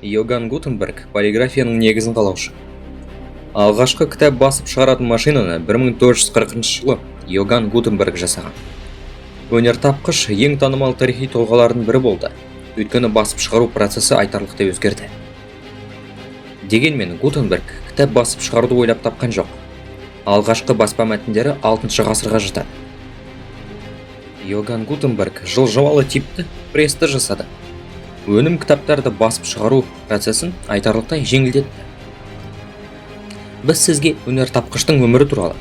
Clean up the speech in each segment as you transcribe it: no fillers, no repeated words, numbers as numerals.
Иоганн Гутенберг – полиграфияның негізін қалаушы. Алғашқы кітап басып шығаратын машинаны 1440 жылы Иоганн Гутенберг жасаған. Өнертапқыш ең танымал тарихи тұлғалардың бірі болды, өйткені басып шығару процесі айтарлықтай өзгерді. Дегенмен Гутенберг кітап басып шығаруды ойлап тапқан жоқ. Алғашқы баспа мәтіндері 6 ғасырға жатады. Иоганн Гутенберг жылжымалы типті престі жасады. Өнім кітаптарды басып шығару процесін айтарлықтай жеңілдетті. Біз сізге өнертапқыштың өмірі туралы,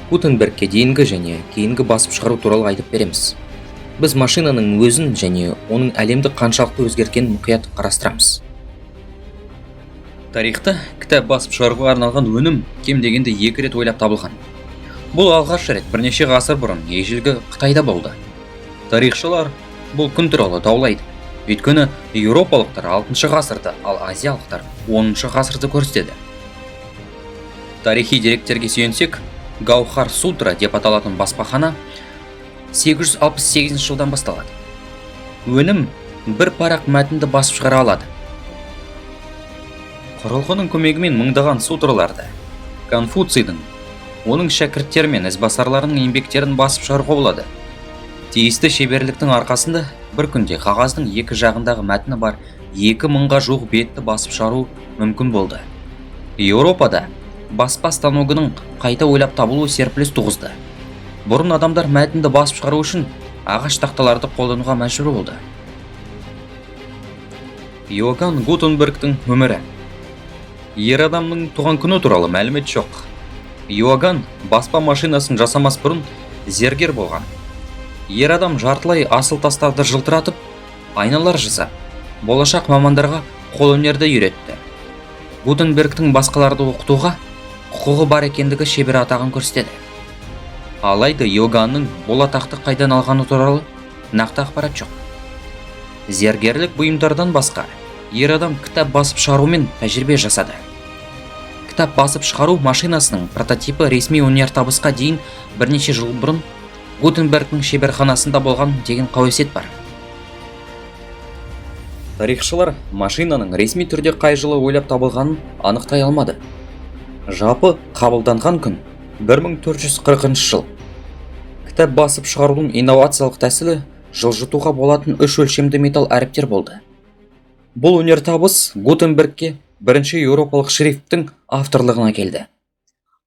Гутенбергке дейінгі және кейінгі басып шығару туралы айтып береміз. Біз машинаның өзін және оның әлемді қаншалықты өзгерткенін мұқият қарастырамыз. Тарихта кітап басып шығаруға арналған өнім кем дегенде екі рет ойлап табылған. Бұл алғаш рет бірнеше ғасыр бұрын ежелгі Қытайда болды. Тарихшылар бұл күн туралы даулайды. Өйткені еуропалықтар 6 ғасырды, ал азиялықтар 10 ғасырды көрсетеді. Тарихи деректерге сүйенсек, Гаухар Сутра деп аталатын баспахана 868 жылдан басталады. Өнім бір парақ мәтінді басып шығара алады. Құрылғының көмегімен мыңдаған сутраларды, Конфуцийдің, оның шәкірттері мен ізбасарларының еңбектерін басып шығаруға болады. Тиісті шеберліктің арқасында бір күнде қағаздың екі жағындағы мәтіні бар 2000-ға жуық бетті басып шығару мүмкін болды. Еуропада баспа станогының қайта ойлап табылуы серпіліс туғызды. Бұрын адамдар мәтінді басып шығару үшін ағаш тақталарды қолдануға мәжбүр болды. Иоганн Гутенбергтің өмірі. Ер адамның туған күні туралы мәлімет жоқ. Иоганн баспа машинасын жасамас бұрын зергер болған. Ер адам жартылай асыл тастарды жылтыратып, айналар жасап, болашақ мамандарға қолөнерді үйретті. Гутенбергтің басқаларды оқытуға құқығы бар екендігі шебер атағын көрсетеді. Алайда Иоганнның бұл атақты қайдан алғаны туралы нақты ақпарат жоқ. Зергерлік бұйымдардан басқа, ер адам кітап басып шығарумен тәжірибе жасады. Кітап басып шығару машинасының прототипі ресми өнертабысқа дейін бірнеше жыл бұрын Гутенбергтің шеберханасында болған деген қауесет бар. Тарихшылар машинаның ресми түрде қай жылы ойлап табылғанын анықтай алмады. Жалпы қабылданған күн 1440 жыл. Кітап басып шығарудың инновациялық тәсілі жылжытуға болатын үш өлшемді металл әріптер болды. Бұл өнертабыс Гутенбергке бірінші еуропалық шрифттің авторлығына келді.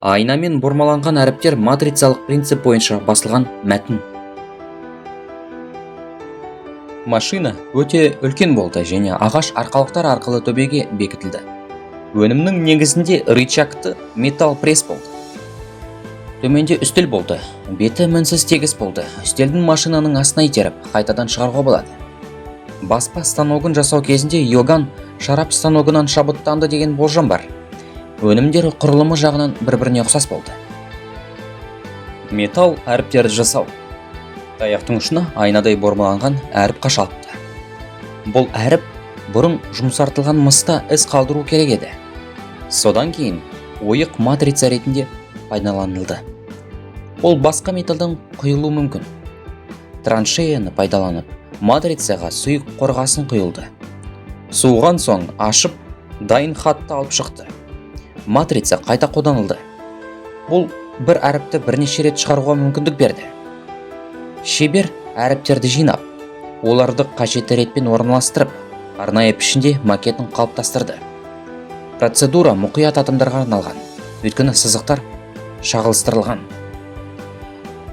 Айнамен бұрмаланған әріптер матрицалық принцип бойынша басылған мәтін. Машина өте үлкен болды және ағаш арқалықтар арқылы төбеге бекітілді. Өнімнің негізінде рычагты металл пресс болды. Төменде үстел болды. Беті мінсіз тегіс болды. Үстелдің машинаның астына итеріп, қайтадан шығаруға болады. Баспа станогын жасау кезінде Иоганн шарап станогынан шабыттанды деген болжам бар. Өнімдер құрылымы жағынан бір-біріне ұқсас болды. Металл әріптерді жасау. Таяқтың ұшына айнадай бұрмаланған әріп қашалыпты. Бұл әріп бұрын жұмсартылған мыста із қалдыру керек еді. Содан кейін ойық матрица ретінде пайдаланылды. Ол басқа металдан құйылуы мүмкін. Траншеяны пайдаланып, матрицаға сұйық қорғасын құйылды. Суыған соң ашып, дайын хатты алып шықты. Матрица қайта қолданылды. Бұл бір әріпті бірнеше рет шығаруға мүмкіндік берді. Шебер әріптерді жинап, оларды қажетті ретпен орналастырып, арнайы пішінде макетін қалыптастырды. Процедура мұқият адамдарға арналған, өйткені сызықтар шағылыстырылған.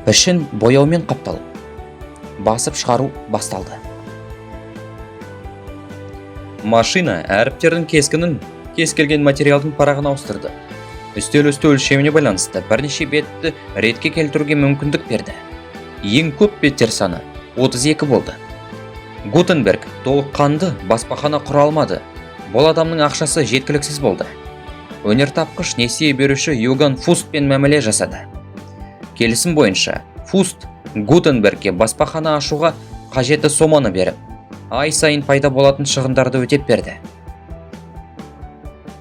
Пішін бояумен қапталып, басып шығару басталды. Машина әріптердің кескінін кез келген материалдың парағына ауыстырды. Үстел үсті өлшеміне байланысты бірнеше бетті ретке келтіруге мүмкіндік берді. Ең көп беттер саны 32 болды. Гутенберг толыққанды баспахана құра алмады. Бұл адамның ақшасы жеткіліксіз болды. Өнертапқыш несие беруші Йоганн Фустпен мәміле жасады. Келісім бойынша Фуст Гутенбергке баспахана ашуға қажетті соманы беріп, ай сайын пайда болатын шығындарды өтеп берді.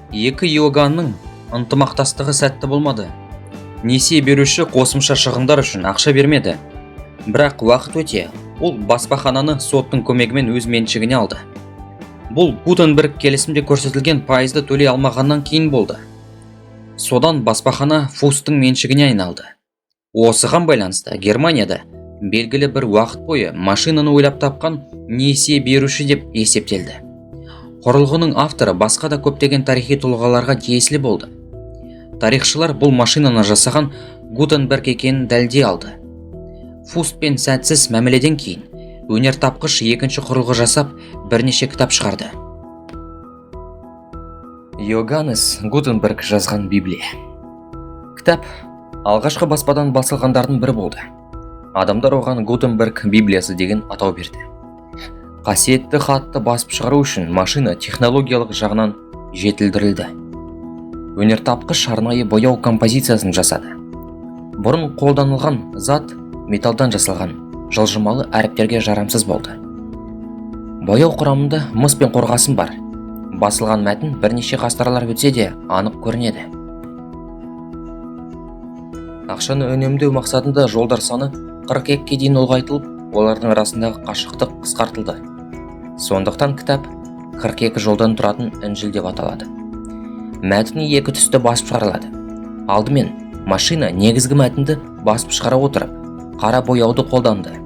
Екі Иоганның ынтымақтастығы сәтті болмады. Несие беруші қосымша шығындар үшін ақша бермеді. Бірақ уақыт өте ол баспахананы соттың көмегімен өз меншігіне алды. Бұл Гутенберг келісімде көрсетілген пайызды төлей алмағаннан кейін болды. Содан баспахана Фусттың меншігіне айналды. Осыған байланысты Германияда белгілі бір уақыт бойы машинаны ойлап тапқан несие беруші деп есептелді. Құрылғының авторы басқа да көптеген тарихи тұлғаларға тиесілі болды. Тарихшылар бұл машинаны жасаған Гутенберг екенін дәлелдей алды. Фустпен сәтсіз мәміледен кейін өнертапқыш екінші құрылғы жасап, бірнеше кітап шығарды. Йоганнес Гутенберг жазған Библия. Кітап алғашқы баспадан басылғандардың бірі болды. Адамдар оған Гутенберг Библиясы деген атау берді. Қасиетті хатты басып шығару үшін машина технологиялық жағынан жетілдірілді. Өнертапқыш арнайы бояу композициясын жасады. Бұрын қолданылған зат металдан жасалған жылжымалы әріптерге жарамсыз болды. Бояу құрамында мыс пен қорғасын бар. Басылған мәтін бірнеше ғасырлар өтсе де анық көрінеді. Ақшаны үнемдеу мақсатында жолдар саны 42-ге дейін ұлғайтылып, олардың арасындағы қашықтық қысқартылды. Сондықтан кітап 42 жолдан тұратын Інжіл деп аталады. Мәтін екі түсті басып шығарылады. Алдымен машина негізгі мәтінді басып шығара отырып, қара бояуды қолданды.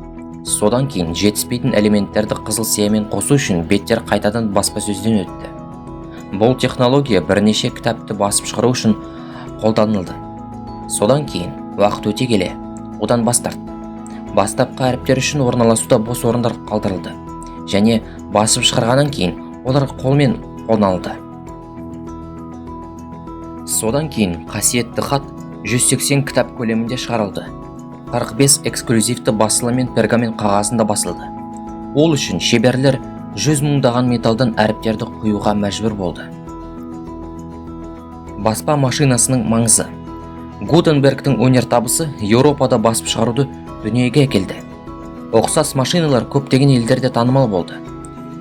Содан кейін жетіспейтін элементтерді қызыл сиямен қосу үшін беттер қайтадан баспасөзден өтті. Бұл технология бірнеше кітапты басып шығару үшін қолданылды. Содан кейін уақыт өте келе одан бас тартты. Бастапқы әріптер үшін орналасуда бос орындар қалдырылды және басып шығарғаннан кейін олар қолмен қолданылды. Содан кейін қасиетті хат 180 кітап көлемінде шығарылды. 45 эксклюзивті басылыммен пергамент қағазында басылды. Ол үшін шеберлер 100 мыңдаған металдан әріптерді құюға мәжбүр болды. Баспа машинасының маңызы. Гутенбергтің өнертабысы Еуропада басып шығаруды дүниеге әкелді. Ұқсас машиналар көптеген елдерде танымал болды.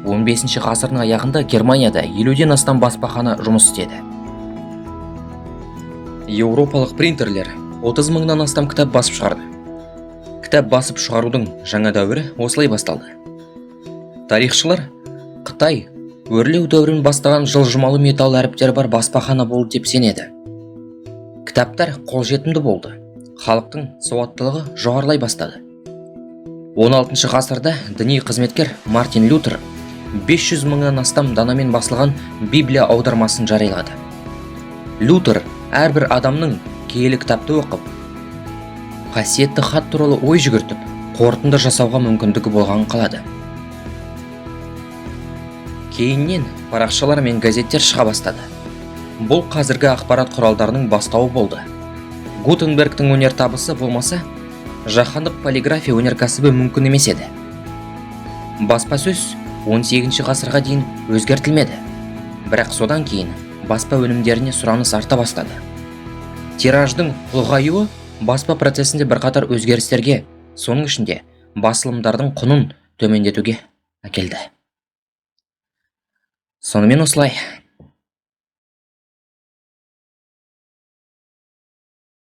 15 ғасырдың аяғында Германияда 50-ден астам баспахана жұмыс істеді. Еуропалық принтерлер 30 мыңнан астам кітап басып шығарды. Кітап басып шығарудың жаңа дәуірі осылай басталды. Тарихшылар Қытай өрлеу дәуірін бастаған жылжымалы металл әріптері бар баспахана болды деп сенеді. Кітаптар қолжетімді болды. Халықтың сауаттылығы жоғарылай бастады. 16 ғасырда діни қызметкер Мартин Лютер 500 мыңнан астам данамен басылған Библия аудармасын жариялады. Лютер әрбір адамның киелі кітапты оқып, қасиетті хат туралы ой жүгіртіп, қорытынды жасауға мүмкіндігі болғанын қалады. Кейіннен парақшалар мен газеттер шыға бастады. Бұл қазіргі ақпарат құралдарының бастауы болды. Гутенбергтің өнертабысы болмаса, жаһандық полиграфия өнеркәсібі мүмкін емес еді. Баспасөз 18 ғасырға дейін өзгертілмеді. Бірақ содан кейін баспа өнімдеріне сұраныс арта бастады. Тираждың ұлғаюы баспа процесінде бірқатар өзгерістерге, соның ішінде басылымдардың құнын төмендетуге әкелді. Сонымен осылай.